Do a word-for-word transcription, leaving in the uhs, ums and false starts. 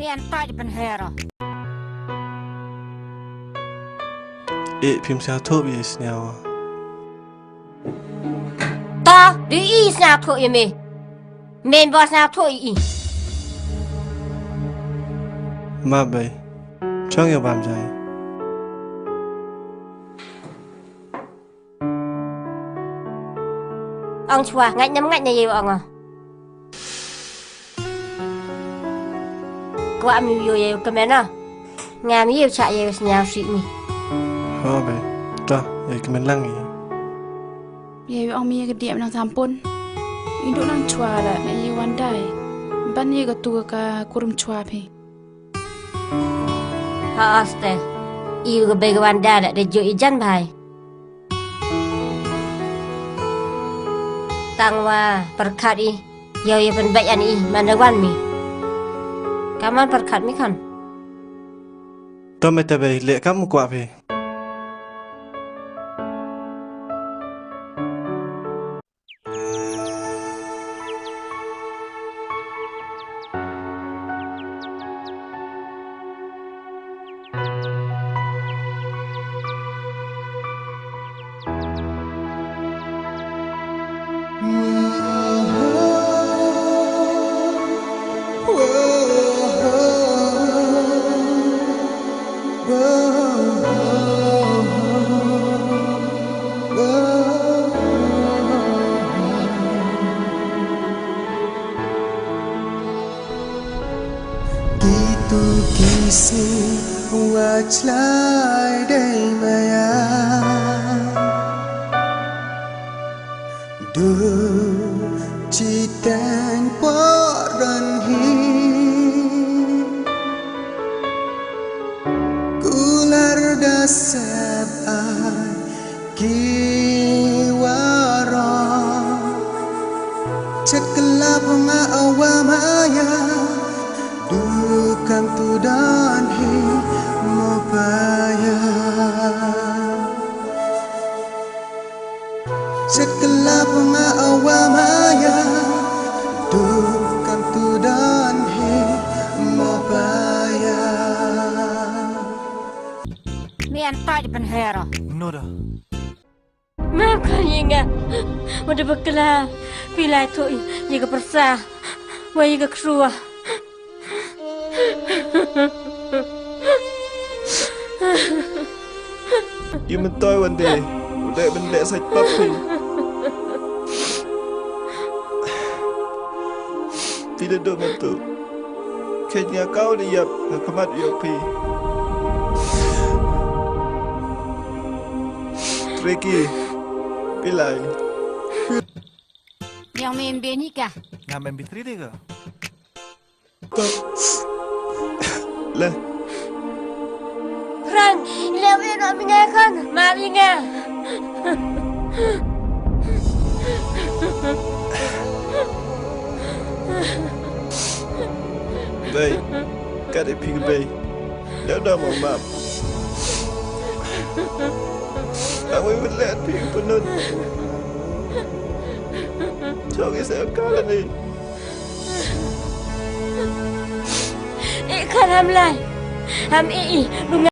Em tai di pynher. Eh, phim sngewthuh ïa i sniaw. Ta, di i sngewthuh ïa me. Men ba sngewthuh ïa i. Ma bei. Chong ïa bam jai. Ong chwa, ngait nam ngait na ïa ong. Kwah mi ïoh ïa kmen na. Ngam ïoh cha ïa sniaw shi mi. Ho be. Ta, ïa kmen lang ïa. Ïa ong mi ïa ka diam nang sampun. Indu nang chwa la na ïa wan dai. Ban ïa ka tu ka kurum chwa phi. Ha aste. Ïa ka bei ka wan dai la de jo i jan bai. Tang wa pyrkhat i, ïa ïa pynbeit ani i man da wan mi. Kaman pyrkhat mi kan. To me te bei leh kam kwah phi. Kitu kisi wachlai dei maya. Du chiteng poran hi. Kular da sep ai ki waro. Cheklap nga awa maya. Du kam tu dan hi mo paya. Cheklap nga awa maya. Du kam tu dan hi mo paya. Me an tai di pynher. Nora. Ma kan ïa nga. Mada bakla. Phi lai tu ïa ka pyrsa. Wa ïa ka khrua. Ïa myntoi wan de u dei ban leh sait pap phi. Phi da duk myntu. Khet nga kau da ïap ha khmat ïa phi. Treki. Phi lai. Yang me em beni ka. Ngam em bitri de ka. Le. Pran, le me no mi ngai kan, ma mi ngai. Bei, ka dei phi ka bei. Leh da mo map. Ang wei wei leh phi ka pynun. Chong i se ka la ni. I khan ham lai. Ham i i.